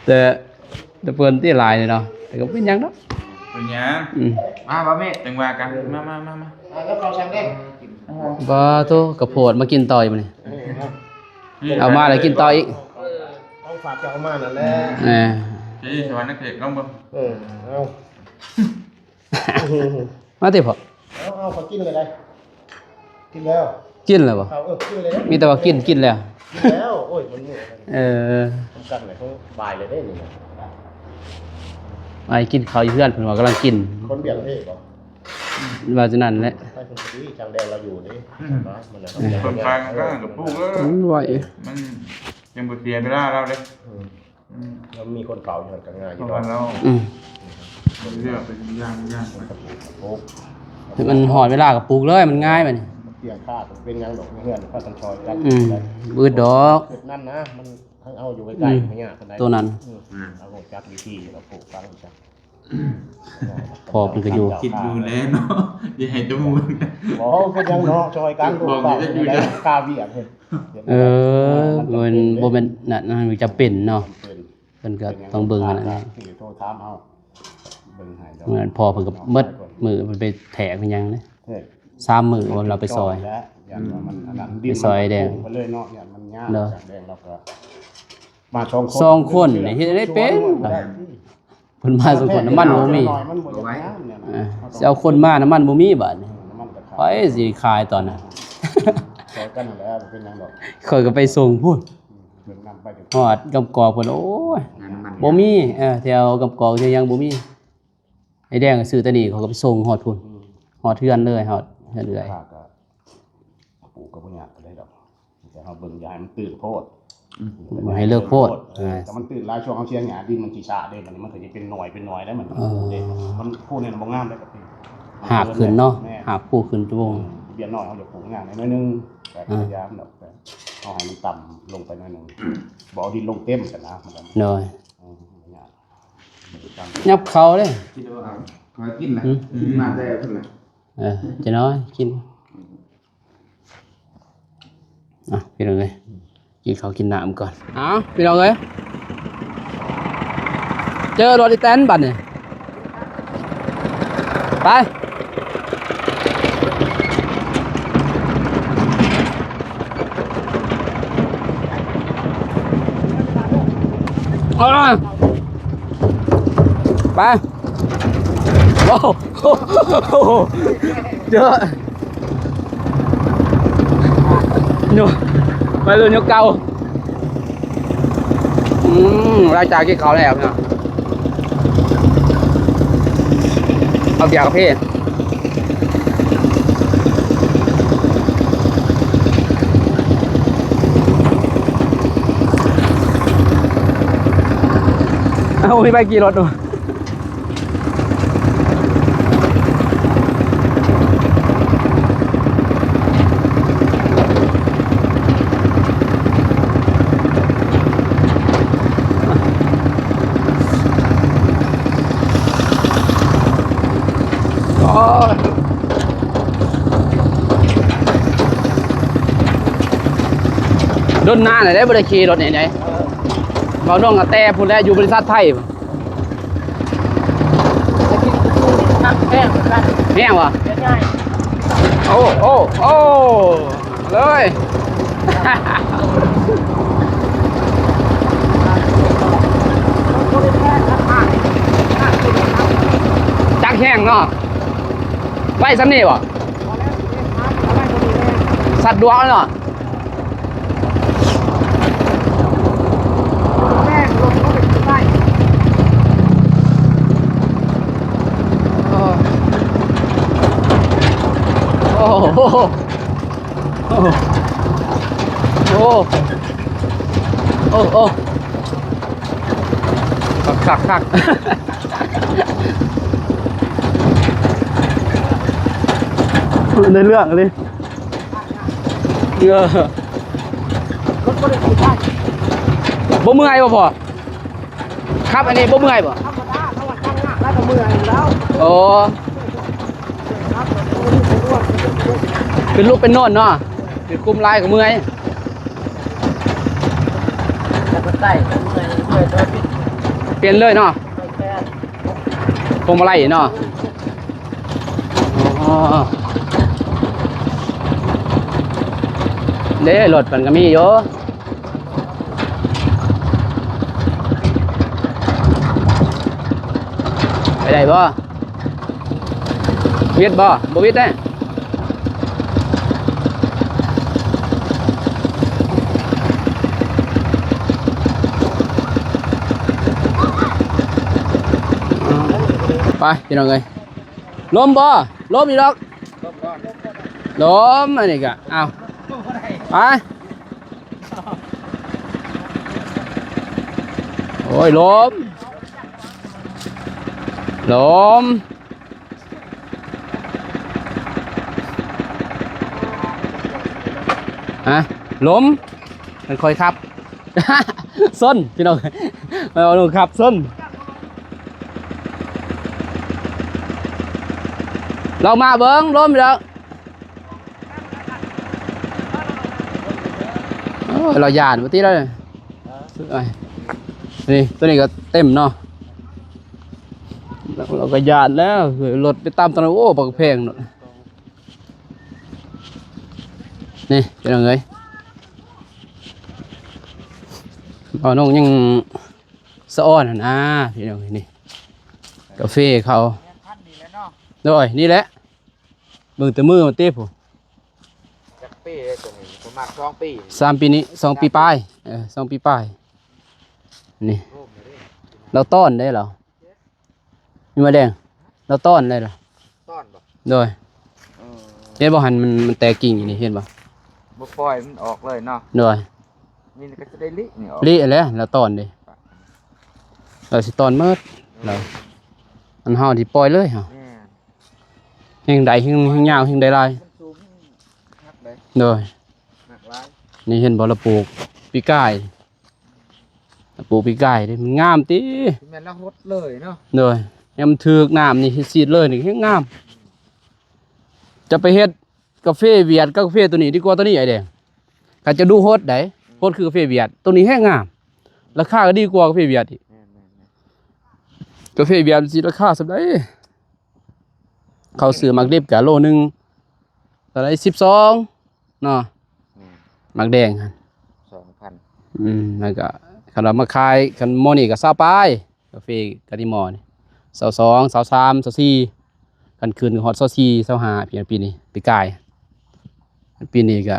ແຕ່ ແຕ່ເພິ່ນຕິຫຼາຍເນາະ ແຕ່ກໍເປັນຫຍັງດອກ ເປັນຫຍັງ ອືມ ມາ ບ່າວເມດ ຈັ່ງວ່າກັນ ມາ ມາ ມາ ມາ ອ່າ ແລ້ວເຂົາສັ່ງເດ້ ບໍ່ໂຕ ກະໂພດມາກິນຕໍ່ອີກມື້ນີ້ ເອີ ເອົາມາແລ້ວກິນຕໍ່ອີກ ເອີ ຂອງຝາກເຈົ້າເອົາມານັ້ນແຫຼະ ເອີ ທີ່ສະຫວັນນະເຂດລອງເບິ່ງ ເອີ ເອົາ ມາຕິພໍ່ ເອົາ ເອົາ ເຂົາກິນເລີຍໄດ໋ ກິນແລ້ວ ກິນແລ້ວບໍ່ ເອົາ ເອີ ກິນເລີຍ ມີແຕ່ວ່າກິນ ກິນແລ້ວ ກິນແລ້ວ ໂອ້ຍ ມັນເມື່ອຍ ເອີ ກັນເລີຍ ເຂົາບ່າຍເລີຍເດ້ນີ້ນະ ໄປກິນເຂົ້າຢູ່ເຮືອນ ເພິ່ນວ່າກຳລັງກິນ ຄົນວຽງເທບໍ່? ວ່າຈັ່ງນັ້ນແຫຼະ ໄປເພິ່ນກໍດີ ຊ່າງແດງລາວຢູ່ເດ້ ອືມ ເນາະ ມັນແຫຼະ ເອີ ເພິ່ນໄປມັນກໍກະປູກເລີຍ ມັນໄວ ມັນຍັງບໍ່ເສຍເວລາລາວເດ້ ອືມ ອືມ ລາວມີຄົນເຝົ້າຢູ່ຫັ້ນກໍງ່າຍຢູ່ດອກ ອືມ ເລືອກເປັນຢ່າງໆ ມັນກໍປູກ ໃຫ້ມັນຮອດເວລາກໍປູກເລີຍ ມັນງ່າຍບັດນີ້ ມັນປ່ຽງຄ່າກໍເປັນຫຍັງດອກ ໃນເຮືອນພາກັນຊ່ອຍກັນ ອືມ ບໍ່ອຶດດອກ ເຮັດນັ້ນນະ ມັນ ທັງເອົາຢູ່ໃກ້ໆ ອືມ ບໍ່ຍາກປານໃດ ໂຕນັ້ນ ອືມ ອືມ ເຮົາຮູ້ຈັກວິທີ ເຮົາປູກຝັງຈັກ ພໍ່ເພິ່ນກໍຢູ່ ຄິດຢູ່ແລ້ວເນາະ ຢ່າໃຫ້ແຕ່ໝູ່ ບໍ່ເຮັດຫຍັງເນາະ ຊ່ອຍກັນ ບອກຢູ່ ຢູ່ແລ້ວ ກາວຽກເຮັດ ເອີ ມັນ ມັນບໍ່ແມ່ນນັ້ນ ມັນຈຳເປັນເນາະ ເພິ່ນກໍຕ້ອງເບິ່ງອັນນັ້ນ ໂທຖາມເຮົາ ເບິ່ງໃຫ້ດອກ ເມື່ອນັ້ນພໍ່ເພິ່ນກໍໝົດມື້ ເພິ່ນໄປແທກໄປຫຍັງເດ້ ສາມມື້ ລາວໄປຊ່ອຍ ຢ້ານວ່າມັນອັນນັ້ນ ໄປຊ່ອຍແດງ ໄປເລີຍເນາະ ຢ້ານມັນຍາກ ເນາະ ຈາກແດງລາວກໍມາສອງຄົນ ສອງຄົນນີ້ເຮັດໄດ້ເປັນ ເພິ່ນມາສອງຄົນ ນ້ຳມັນບໍ່ມີ ມັນບໍ່ຢາກງາມແນວນັ້ນ ເອີ ຊິເອົາຄົນມາ ນ້ຳມັນບໍ່ມີບາດນີ້ ນ້ຳມັນກໍຂາດ ໃຜຊິຂາຍຕອນນັ້ນ ຊ່ອຍກັນຫັ້ນແຫຼະ ບໍ່ເປັນຫຍັງດອກ ຂ້ອຍກໍໄປສົ່ງພຸ້ນ ອືມ ເບິ່ງນຳໄປ ຮອດກຳກອກພຸ້ນ ໂອ້ຍ ບໍ່ມີ ເອີ ແຖວກຳກອກແຖວຫຍັງບໍ່ມີ ໄອ້ແດງຊື້ແຕ່ນີ້ ເຂົາກໍໄປສົ່ງຮອດພຸ້ນ ອືມ ຮອດເຮືອນເລີຍ ຮອດເຮືອນເອື້ອຍ ປູກກໍບໍ່ຍາກປານໃດດອກ ແຕ່ເຮົາເບິ່ງຢ່າໃຫ້ມັນຕື້ນໂພດ ອືມ ບໍ່ໃຫ້ເລິກໂພດ ເອີ ຖ້າມັນຕື້ນຫຼາຍ ຊ່ວງເຮົາສຽງຫຍ້າ ດິນມັນຊິຊະເດ້ ບັດນີ້ມັນກໍຊິເປັນໜ່ວຍ ເປັນໜ່ວຍແລ້ວ ມັນ ເອີ ມັນ ພວກນີ້ມັນບໍ່ງາມເດ້ ຮາກຂຶ້ນເນາະ ແມ່ນ ຮາກປູກຂຶ້ນໂຕ ເອີ ເບ້ຍນ້ອຍເຮົາຢາກປູກຍາກໜ້ອຍໜຶ່ງ ແຕ່ ເອີ ພະຍາຍາມດອກ ແຕ່ເຮົາໃຫ້ມັນຕ່ຳລົງໄປໜ້ອຍໜຶ່ງ ບໍ່ເອົາດິນລົງເຕັມຊັ້ນນະ ມັນກໍ ໂດຍ ເອີ ຍາກ ຍັບເຂົ້າເດ້ ຄິດວ່າເອົາ ເຂົາກິນນະ ຫືມ ມາແຕ່ພຸ້ນນະ ເອີ ຈະນ້ອຍກິນ ອ່ະ ພີ່ນ້ອງເອີຍ ກິນເຂົ້າກິນນ້ຳກ່ອນ ເອົາ ພີ່ນ້ອງເອີຍ ເຈີລົດອີແຕນບັດນີ້ ໄປ ເອີ ໄປ ໂອ້ໂຫ ເຈີ ໂຍ ໄປເລີຍ ໂຍກເກົ່າ ອືມ ຫຼັງຈາກກິນເຂົ້າແລ້ວເນາະ ເອົາເບຍກາເຟ ເອົາ ມີໃບຂີ່ລົດ ດົນນານແລ້ວເດ້ ບໍ່ໄດ້ຂີ່ລົດນີ້ເດ້ ເວົ້ານ້ອງກະແຕພຸ້ນແຫຼະ ຢູ່ບໍລິສັດໄທ ແຮງບໍ່? ໂອ້ ໂອ້ ໂອ້ ເລີຍ ຈັກແຮງເນາະ ໄວສ່ຳນີ້ບໍ່? ສັດດວງເນາະ. ໂອ້ໂຫ ໂອ້ໂຫ ໂອ້ໂຫ ຄັກໆໆ ໃນເລື່ອງເລີຍ. ເອີ ບໍ່ເມື່ອຍບໍ່ພໍ່? ຂັບອັນນີ້ບໍ່ເມື່ອຍບໍ່? ທຳມະດາ ເຂົາວ່າທຳງານແລ້ວກໍເມື່ອຍຢູ່ແລ້ວ. ອໍ ເປັນລຸກເປັນນອນເນາະ ຄືຄຸມຫຼາຍກໍເມື່ອຍ. ແລ້ວກໍໄຕ້ກໍເມື່ອຍ ເມື່ອຍໂດຍ ປ່ຽນເລີຍເນາະ ພວງມາໄລເນາະ. ອໍ ເດ້ ລົດເພິ່ນກໍມີຢູ່ ໄປໄດ້ບໍ່? ຫວິດບໍ່? ບໍ່ຫວິດເດ້. ໄປພີ່ນ້ອງເອີຍ. ລົມບໍ່? ລົມຢູ່ດອກ ລົມ ອັນນີ້ກະ ເອົາ ໄປ. ໂອ້ຍ ລົມ ລົມ ຮະ ລົມ ມັນຄ່ອຍຂັບ ຊົນ ພີ່ນ້ອງ ເອົາລົງຂັບຊົນ ລອງມາເບິ່ງ ລົມຢູ່ແລ້ວ. ໂອ້ຍ ລາວຢ້ານບໍ່ຕິລາວ ນີ້ ໂຕນີ້ກໍເຕັມເນາະ ລາວ ລາວກໍຢ້ານແລ້ວ ລົດໄປຕາມຕະຫຼາດ ໂອ້ ບັກແພງເນາະ. ນີ້ພີ່ນ້ອງເອີຍ ບ່າວນົງຍັງສະອອນຫັ້ນນາ ພີ່ນ້ອງເອີຍ ນີ້ ກາເຟເຂົາ ໂດຍ ນີ້ແຫຼະ ເບິ່ງແຕ່ມືມັນຕິພຸ້ນ ຈັກປີແລ້ວໂຕນີ້ ປະມານສອງປີ ສາມປີນີ້ ສອງປີປາຍ ເອີ ສອງປີປາຍ ນີ້ ລາວຕ້ອນໄດ້ລາວ ມີມາແດງ ລາວຕ້ອນໄດ້ລາວ ຕ້ອນບໍ່? ໂດຍ ເອີ ເຫັນບໍ່ຫັ້ນ ມັນ ມັນແຕກກິ່ງຢູ່ນີ້ ເຫັນບໍ່? ບໍ່ປ່ອຍມັນອອກເລີຍເນາະ ໂດຍ ນີ້ກໍຈະໄດ້ລິນີ້ອອກ ລິແລ້ວ ລາວຕ້ອນເດ້ ລາວຊິຕ້ອນໝົດ ລາວ ອັນເຮົາທີ່ປ່ອຍເລີຍເຮົາ ແມ່ນ ແຮງໄດ້ ແຮງ ແຮງຍາວ ແຮງໄດ້ຫຼາຍ ມັນສູງ ມັນໜັກເດ້ ໂດຍ ໜັກຫຼາຍ ນີ້ເຫັນບໍ່ລະປູກປີກາຍ ລະປູກປີກາຍເດ້ ມັນງາມຕິ ຊິແມ່ນລະຫົດເລີຍເນາະ ໂດຍ ຍາມຖືກນ້ຳນີ້ຊິສີດເລີຍນີ້ແຮງງາມ ຈະໄປເຮັດກາເຟຫວຽດກັບກາເຟໂຕນີ້ດີກວ່າໂຕນີ້ອ້າຍແດງ ຄັນຈະດູຫົດໄດ໋ ຫົດຄືກາເຟຫວຽດ ໂຕນີ້ແຮງງາມ ລາຄາກໍດີກວ່າກາເຟຫວຽດອີກ ແມ່ນໆໆ ກາເຟຫວຽດມັນຊິລາຄາສ່ຳໃດ? ເຂົາຊື້ໝາກດິບກະໂລໜຶ່ງເທົ່າໃດ ສິບສອງເນາະ ແມ່ນ ໝາກແດງຫັ້ນ ສອງພັນ ອືມ ແລ້ວກະຄັນວ່າມາຂາຍ ຄັນໝໍ້ນີ້ກະຊາວປາຍ ກາເຟກະຕິໝໍ້ນີ້ ຊາວສອງ ຊາວສາມ ຊາວສີ່ ຄັນຂຶ້ນຮອດຊາວສີ່ ຊາວຫ້າ ປີ ປີນີ້ ປີກາຍ ປີນີ້ກະ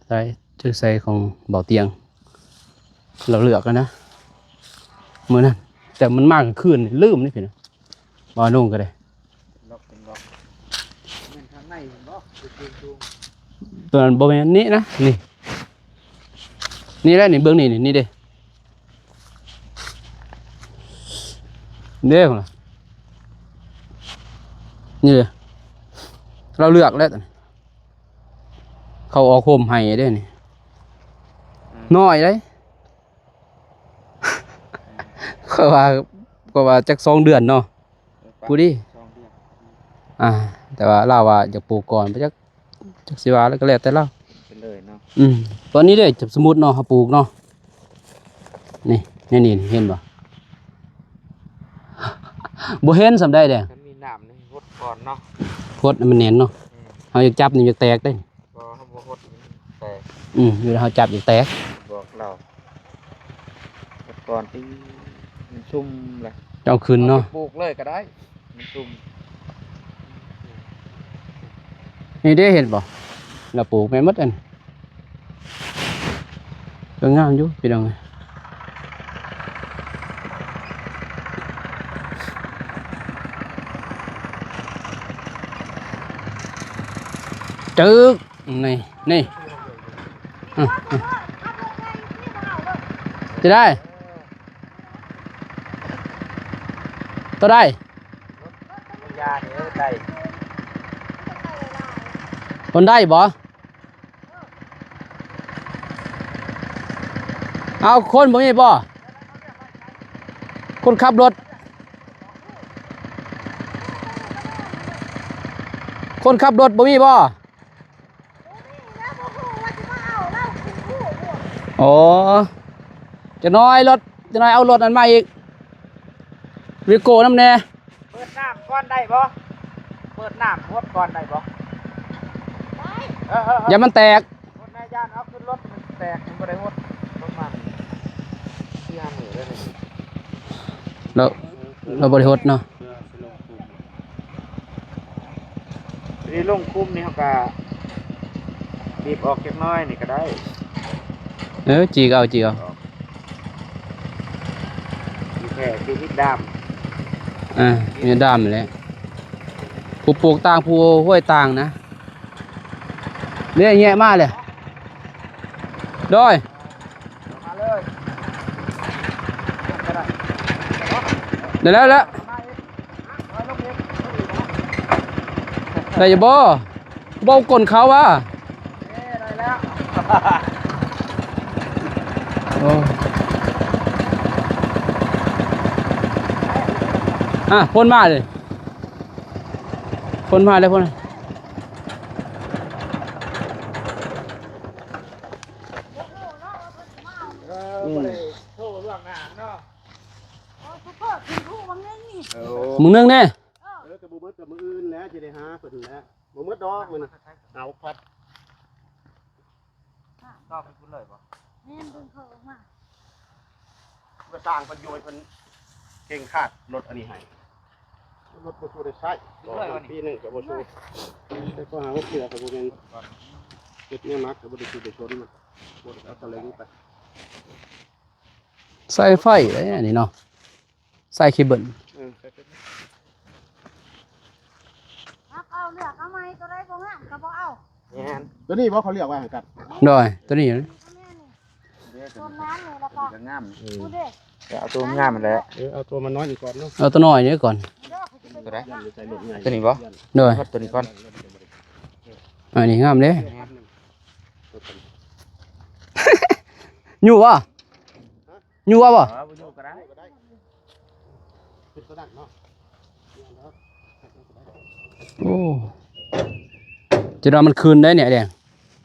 ໃສ່ ຈະໃສ່ຂອງເບົາຕຽງ ລາວເລືອກຫັ້ນນະ ມື້ນັ້ນ ແຕ່ມັນມາກາງຄືນ ລືມເດ້ພີ່ນ້ອງ ບໍ່ນຸ່ງກໍໄດ້ ລັອກເປັນລັອກ ແມ່ນທາງໃນເຫັນບໍ່? ຕົວນັ້ນບໍ່ແມ່ນ ນີ້ນະ ນີ້ ນີ້ແຫຼະ ນີ້ເບິ່ງນີ້ ນີ້ເດ້ ເດ້ພຸ້ນນະ ນີ້ເດ້ ລາວເລືອກແລ້ວ ເຂົາອອກໂຮມໃຫ້ເດ້ນີ້ ອືມ ນ້ອຍເດ້ ຂ້ອຍວ່າ ຂ້ອຍວ່າຈັກສອງເດືອນເນາະ ເອີ ພໍດີ ສອງເດືອນ ອ່າ ແຕ່ວ່າລາວວ່າຢາກປູກກ່ອນ ບໍ່ຈັກ ຈັກຊິວ່າແລ້ວ ກໍແລ້ວແຕ່ລາວ ເປັນເລີຍເນາະ ອືມ ຕອນນີ້ເດ້ ສົມມຸດເນາະ ເຮົາປູກເນາະ ນີ້ ນີ້ ນີ້ ເຫັນບໍ່? ບໍ່ເຫັນສ່ຳໃດແດ່ ຄັນມີນ້ຳນີ້ຫົດກ່ອນເນາະ ຫົດໃຫ້ມັນແໜ້ນເນາະ ອືມ ເຮົາຢາກຈັບນີ້ຢາກແຕກເດ້ ບໍ່ ເຮົາບໍ່ຫົດແຕກ ອືມ ຢູ່ແລ້ວເຮົາຈັບອີກແຕກ. ບອກລາວ ແຕ່ກ່ອນທີ່ມັນຊຸ່ມລະ ເຈົ້າຂຶ້ນເນາະ ເອົາໄປປູກເລີຍກໍໄດ້ ມັນຊຸ່ມ. ນີ້ເດ້ ເຫັນບໍ່ ລາວປູກແມ່ນໝົດອັນ ກໍງາມຢູ່ພີ່ນ້ອງເອີຍ. ຕຶກ ນີ້ ນີ້ ອືມ ຈະໄດ້ ຕົວໃດ ຢາເດີ ໄດ້ ຄົນໄດ້ບໍ່? ເອົາ ຄົນບໍ່ມີບໍ່? ຄົນຂັບລົດ ຄົນຂັບລົດບໍ່ມີບໍ່? ອໍ ຈັກໜ້ອຍລົດ ຈັກໜ້ອຍເອົາລົດນັ້ນມາອີກ ວີໂກ້ນຳແດ່. ເປີດນ້ຳກ່ອນໄດ້ບໍ່? ເປີດນ້ຳຫົດກ່ອນໄດ້ບໍ່? ໄດ້ ເອີໆໆ ຢ່າມັນແຕກ ຫົດນາຍ ຢ້ານເອົາຂຶ້ນລົດມັນແຕກ ມັນບໍ່ໄດ້ຫົດ ປະມານສີ່ຫ້າມື້ແລ້ວນີ້ ແລ້ວ ແລ້ວບໍ່ໄດ້ຫົດເນາະ. ນີ້ລົງຄຸມນີ້ ເຮົາກະບີບອອກຈັກໜ້ອຍນີ້ກໍໄດ້. ເອີ ຈີກເອົາ ຈີກເອົາ ຈີກແທ້ ຈີກມີດາມ ອ່າ ມີດາມແຫຼະ ຜູ້ປູກຕ່າງ ຜູ້ຫ້ວຍຕ່າງນະ. ເດ້ ແຍະມາເລີຍ ໂດຍ ມາເລີຍ ໄດ້ແລ້ວ ໄດ້ແລ້ວ ໄດ້ຢູ່ບໍ່? ບໍ່ກົນເຂົາວ່າ ເອີ ໄດ້ແລ້ວ ໂອ້ ອ່ະ ພົ້ນມາເລີຍ ພົ້ນມາເລີຍ ພົ້ນ ເອີ ບໍ່ໄດ້ໂທລ່ວງໜ້າເນາະ ເອີ ມື້ໜຶ່ງນີ້ ເອີ ກໍບໍ່ເບິດກໍມື້ອື່ນແຫຼະ ຊິໄດ້ຫາເພິ່ນແຫຼະ ບໍ່ໝົດດອກ ມັນເອົາພັດ ຕໍ່ໄປພຸ້ນເລີຍບໍ່? ແມ່ນ ດຶງເຂົາອອກມາ ເພື່ອສ້າງປະໂຫຍດ ເພິ່ນເຄັ່ງຄາດລົດອັນນີ້ໃຫ້ ລົດບໍ່ສູ້ໄດ້ໃຊ້ ປີໜຶ່ງກໍບໍ່ສູ້ ແຕ່ກໍຫາວ່າເທື່ອກໍບໍ່ແມ່ນ ເຮັດແນວໜັກກໍບໍ່ໄດ້ສູ້ໄດ້ຊົນ ບໍ່ໄດ້ເອົາຕະເລັງໄປ ສາຍໄຟເດ້ອັນນີ້ເນາະ ສາຍເຄເບິນ ເອີ ຮັບເອົາ ເລືອກເອົາໃໝ່ ຕົວໃດບໍ່ງາມກໍບໍ່ເອົາ ແມ່ນ ຕົວນີ້ບໍ່ ເຂົາເລືອກໄວ້ໃຫ້ກັນ ໂດຍ ຕົວນີ້ ຕົວງາມນີ້ ແລ້ວກໍ ເອີ ເອົາຕົວງາມຫັ້ນແຫຼະ ເອີ ເອົາຕົວມັນນ້ອຍນີ້ກ່ອນເນາະ ເອົາຕົວນ້ອຍນີ້ກ່ອນ ຕົວໃດ ຕົວນີ້ບໍ່ ໂດຍ ຕົວນີ້ກ່ອນ ອັນນີ້ງາມເດ້ ງາມ ຢູ່ບໍ່? ຢູ່ວ່າບໍ່? ເອີ ບໍ່ຢູ່ກໍໄດ້ ໂອ້ ຈະວ່າມັນຄືນໄດ້ນີ້ແດງ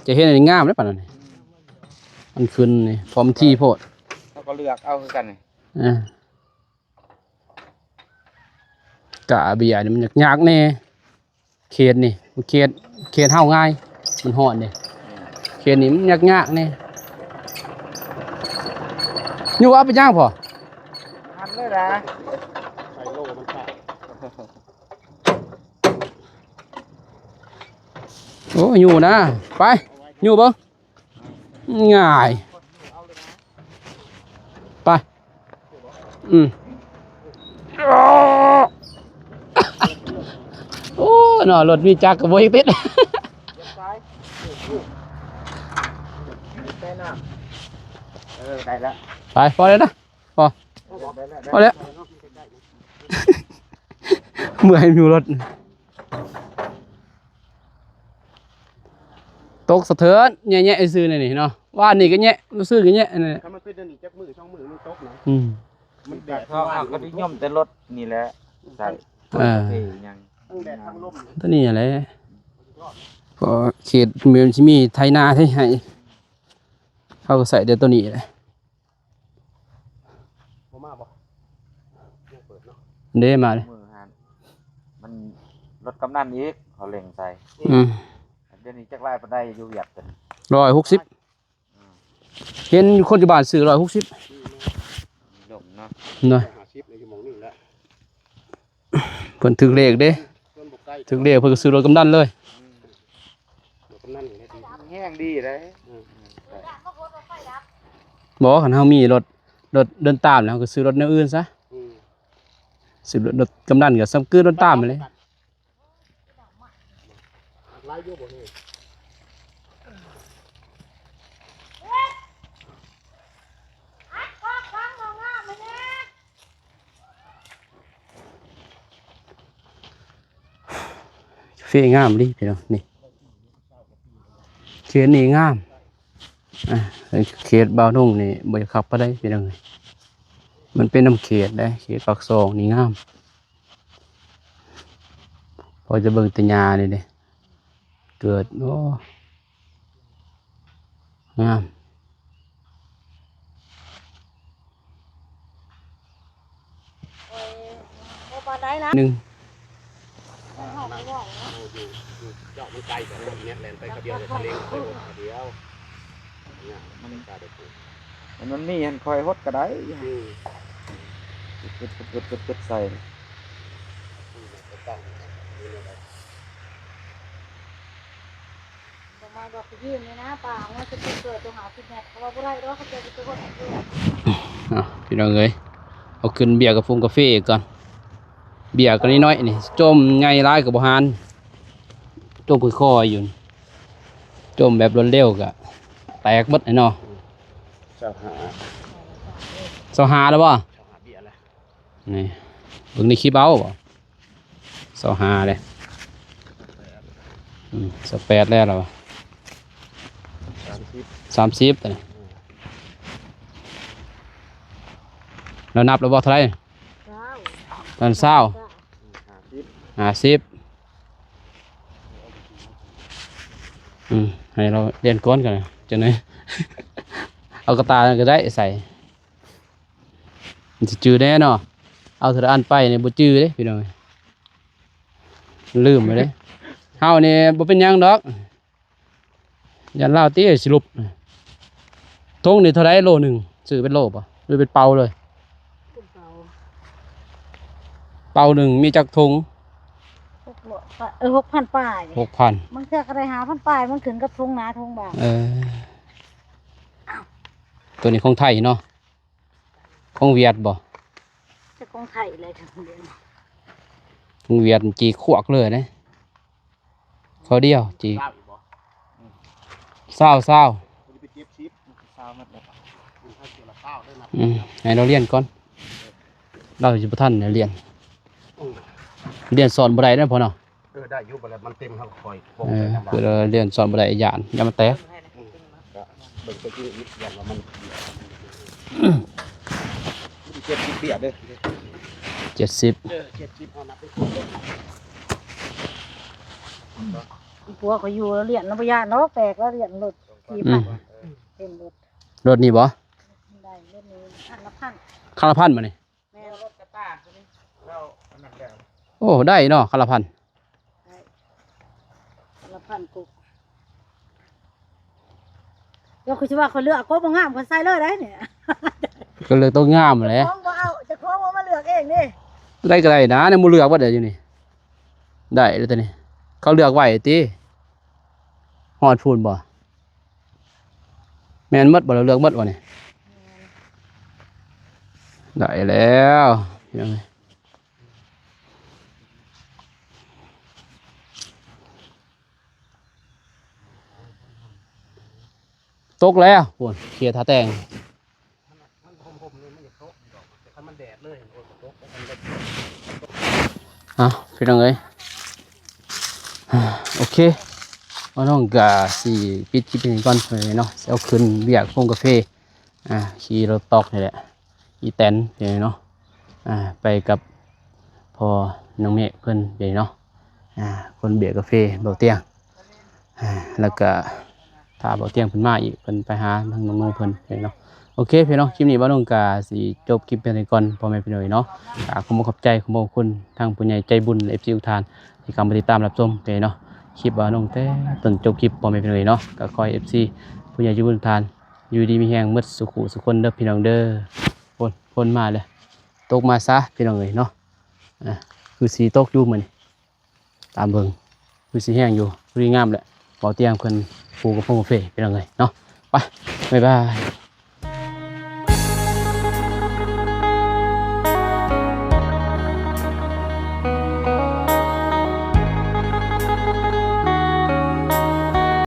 ຈະເຮັດໃຫ້ງາມໄດ້ປານນັ້ນນີ້ ມັນຄືນນີ້ ເພາະມັນຖີ່ໂພດ ເຮົາກໍເລືອກເອົາຄືກັນນີ້ ເອີ ກາເບຍນີ້ມັນຍາກໆແດ່. ເຂດນີ້ ເຂດ ເຂດເຮົາງ່າຍ ມັນຮ້ອນເດ້ ເຂດນີ້ມັນຍາກໆແດ່ ຢູ່ວ່າເປັນຫຍັງພໍ່? ຫັນເລີຍນະ ໂອ້ ຢູ່ນະ ໄປ ຢູ່ເບິ່ງ ງ່າຍ ໄປ ອືມ ໂອ້ ເນາະ ລົດມີຈັກກໍບໍ່ເຮັດຕິດ ເອີ ໄດ້ແລ້ວ ໄປ ພໍແລ້ວນະ ພໍ ພໍແລ້ວ ເມື່ອຍຢູ່ລົດ ຕົກສະເທີນ ແຍະໆຊື່ໆນີ້ເນາະ ວານນີ້ກໍແຍະ ມື້ຊືນກໍແຍະ ອັນນັ້ນແຫຼະ ຖ້າມັນເປັນອັນນີ້ຈັກມື້ສອງມື້ມັນຕົກນະ ອືມ ມັນແດດ ເຮົາກໍນິຍົມແຕ່ລົດນີ້ແຫຼະ ໃສ່ ເອີ ລົດເພຫຍັງ ທັງແດດທັງລົມ ຕົວນີ້ແຫຼະ ເພາະເຂດມັນຊິມີໄຖນາໄຖໄຮ່ ເຮົາກໍໃຊ້ແຕ່ຕົວນີ້ແຫຼະ. ບໍ່ມາບໍ່? ຍັງເປີດເນາະ ເດ້ ມາເດ້ ມື້ຫັ້ນ ມັນລົດກຳນັນອີກ ເຂົາເລັ່ງໃສ່ ອືມ ດຽວນີ້ຈັກຫຼາຍປານໃດຢູ່ຫວຽດເພິ່ນ ຮ້ອຍຫົກສິບ ເຫັນຢູ່ຄົນຢູ່ບ້ານຊື້ຮ້ອຍຫົກສິບ ລົງເນາະ ນະ ຮ້ອຍຫ້າສິບໃນຊົ່ວໂມງນີ້ແຫຼະ. ເພິ່ນຖືກເລກເດ້ ເພິ່ນບໍ່ໃກ້ ຖືກເລກເພິ່ນກໍຊື້ລົດກຳນັນເລີຍ ອືມ ລົດກຳນັນນີ້ແຫຼະ ແຮງດີເດ້ ອືມ ບໍ່ ຄັນເຮົາມີລົດ ລົດເດີນຕາມແລ້ວ ເຮົາກໍຊື້ລົດແນວອື່ນຊະ ອືມ ຊື້ລົດ ລົດກຳນັນກໍສ່ຳຄືລົດຕາມຫັ້ນແຫຼະ. ມັນຫຼາຍຢູ່ບໍ່ນີ້ ເຟງາມອີ່ຫຼີພີ່ນ້ອງ ນີ້ ເຂດນີ້ງາມ ອ່າ ເຂດບ່າວດົງນີ້ບໍ່ຢາກຄັກປານໃດພີ່ນ້ອງເອີຍ ມັນເປັນນຳເຂດເດ້ ເຂດປາກຊ່ອງນີ້ງາມ. ພໍຈະເບິ່ງແຕ່ຫຍ້ານີ້ເດ້ ເກີດ ໂອ້ ງາມ ໂອ້ຍ ບໍ່ປານໃດນະ ໜຶ່ງ ມັນເຮົາບໍ່ເວົ້າເນາະ ເຮົາຢູ່ ຢູ່ເຈາະມັນໄກກວ່າຄົນແມ່ນແລ່ນໄປຄາວດຽວ ທະເລງໄປຄົນຄາວດຽວ ມັນ ມັນມີຫັ້ນ ຂ້ອຍຫົດກໍໄດ້ ອືມ ປຶດໆໆໆໃສ່ ບໍ່ມາດອກ ໄປຢືມນີ້ນະ ປ້າເອົາເງິນໄປເກີດຕົງຫ້າສິບແມັດ ເຂົາວ່າບໍ່ໄດ້ດອກ ເຂົາເຈົ້າຊິໄປຫົດເອົາ ພີ່ນ້ອງເອີຍ ເອົາຂຶ້ນເບຍກະຟົງກາເຟກ່ອນ ເບຍກໍນ້ອຍໆນີ້ ຈົ່ມໃຫຍ່ຫຼາຍກໍບໍ່ຫານ ຈົ່ມຄ່ອຍໆຢູ່ ຈົ່ມແບບລວດເລັວກໍແຕກເບິດແຫຼະເນາະ ຊາວຫ້າ ຊາວຫ້າແລ້ວບໍ່? ຊາວຫ້າເບຍແລ້ວ ນີ້ ເບິ່ງໃນຄລິບເອົາບໍ່? ຊາວຫ້າເດ້ ອືມ ຊາວແປດແລ້ວລະ ສາມສິບ ສາມສິບ ລາວນັບແລ້ວບໍ່? ເທົ່າໃດ? ຊາວ ຕອນຊາວ ຫ້າສິບ ຫ້າສິບ ອືມ ໃຫ້ລາວລຽນກ່ອນກໍໄດ້ ຈັ່ງໃດ ເອົາກະຕ່ານັ້ນກໍໄດ້ໃສ່ ມັນຊິຈື່ແດ່ເນາະ ເອົາເທື່ອລະອັນໄປນີ້ບໍ່ຈື່ເດ້ພີ່ນ້ອງ ລືມໄປເດ້ ເຮົານີ້ບໍ່ເປັນຫຍັງດອກ ຢ້ານລາວຕິຊິຫຼຸບ ຖົງນີ້ເທົ່າໃດໂລໜຶ່ງ ຊື້ເປັນໂລບໍ່ ຫຼືເປັນເປົາເລີຍ ເປັນເປົາ ເປົາໜຶ່ງມີຈັກຖົງ? ຫົກຮ້ອຍ ເອີ ຫົກພັນປາຍ ຫົກພັນ ບາງເທື່ອກໍໄດ້ຫ້າພັນປາຍ ມັນຂຶ້ນກັບຖົງໜາຖົງບາງ ເອີ ໂຕນີ້ຂອງໄທເນາະ ຂອງຫວຽດບໍ່? ຈັກຂອງໄທແຫຼະ ຂອງຫວຽດມັນຈີກຂວາກເລີຍເດ້ ເຂົ້າດຽວຈີກ ຊາວ ຊາວ ອືມ ໃຫ້ລາວລຽນກ່ອນ ລາວຊິບໍ່ທັນໄດ້ລຽນ ລຽນສອນບໍ່ໄດ້ເດ້ພໍ່ເນາະ. ເອີ ໄດ້ຢູ່ ບັດແລ້ວມັນເຕັມ ເຮົາກໍຄ່ອຍປົງ ເອີ ໄປນຳ ເພື່ອລຽນສອນບໍ່ໄດ້ ຢ້ານ ຢ້ານມັນແຕກ ອືມ ກໍເບິ່ງໄປອີກ ຢ້ານວ່າມັນ ມັນເຈັດສິບເບຍເດ້ ເຈັດສິບ ເອີ ເຈັດສິບ ເຮົານັບໄປຄົບເລີຍ ຜົວຂ້ອຍຢູ່ລຽນລະບໍ່ຢ້ານດອກ ແຕກລະລຽນລົດ ອືມ ເຕັມລົດ ລົດນີ້ບໍ່? ໄດ້ ລົດນີ້ຄັນລະພັນ ຄັນລະພັນບໍ່ນີ້? ແມ່ນ ລົດກະຕ່າໂຕນີ້ ແລ້ວອັນນັ້ນແລ້ວ ໂອ້ ໄດ້ເນາະ ຄັນລະພັນ ໄດ້ ຄົນລະພັນກົກ ດຽວຂ້ອຍຊິວ່າຂ້ອຍເລືອກກົກບໍ່ງາມ ຂ້ອຍໃສ່ເລີຍໄດ໋ນີ້ ກໍເລືອກຕົວງາມແຫຼະ ເຈົ້າຂອງບໍ່ເອົາ ເຈົ້າຂອງບໍ່ມາເລືອກເອງເດ້ ໄດ້ກໍໄດ້ນະ ແນວບໍ່ເລືອກເບິດເດ້ຢູ່ນີ້ ໄດ້ແລ້ວໂຕນີ້ ເຂົາເລືອກໄວ້ຕິ ຮອດພຸ້ນບໍ່? ແມ່ນໝົດບໍ່? ເລືອກໝົດບໍ່ນີ້? ແມ່ນ ໄດ້ແລ້ວ ພີ່ນ້ອງເອີຍ ຕົກແລ້ວ ໂອ້ຍ ເຄຍທ່າແຕ່ງ ມັນຫົ່ມໆ ນີ້ມັນຢາກຕົກຢູ່ດອກ ແຕ່ຄັນມັນແດດເລີຍ ໂອ້ຍ ຕົກ ເອົ້າ ພີ່ນ້ອງເອີຍ ໂອເຄ ບ່າວດົງກະຊິປິດຄລິບນີ້ກ່ອນເນາະ ຊິເອົາຂຶ້ນວຽກໂຮງກາເຟ ອ່າ ຂີ່ລົດຕອກນີ້ແຫຼະ ອີແຕນນີ້ເນາະ ອ່າ ໄປກັບພໍ່ນ້ອງເມກເພິ່ນນີ້ເນາະ ອ່າ ຄົນເບຍກາເຟເບົາຕຽງ ອ່າ ແລ້ວກະຖ້າເບົາຕຽງເພິ່ນມາອີກ ເພິ່ນໄປຫາທາງນ້ອງໂນເພິ່ນເນາະ ໂອເຄພີ່ນ້ອງ ຄລິບນີ້ບ່າວດົງກະຊິຈົບຄລິບພຽງເທົ່ານີ້ກ່ອນ ພໍ່ແມ່ພີ່ນ້ອງເນາະ ກະຂໍຂອບໃຈຂອບຄຸນທາງຜູ້ໃຫຍ່ໃຈບຸນ ແລະ ເອັຟຊີ ທຸກທ່ານ ທີ່ເຂົ້າມາຕິດຕາມຮັບຊົມເນາະ ຄລິບບ່າວດົງແຕ່ຕົ້ນຈົບຄລິບ ພໍ່ແມ່ພີ່ນ້ອງເນາະ ກະຂໍໃຫ້ ເອັຟຊີ ຜູ້ໃຫຍ່ໃຈບຸນທຸກທ່ານ ຢູ່ດີມີແຮງໝົດສູ່ຄູ່ສູ່ຄົນເດີພີ່ນ້ອງເດີ. ຝົນ ຝົນມາແລ້ວ ຕົກມາຊະພີ່ນ້ອງເອີຍເນາະ. ອ່າ ຄືຊິຕົກຢູ່ມື້ນີ້ ຕາມເບິ່ງຄືຊິແຮງຢູ່. ພໍດີງາມແຫຼະ ເບົາຕຽງເພິ່ນປູກະໂພງກາເຟພີ່ນ້ອງເອີຍເນາະ. ໄປ ບາຍບາຍ.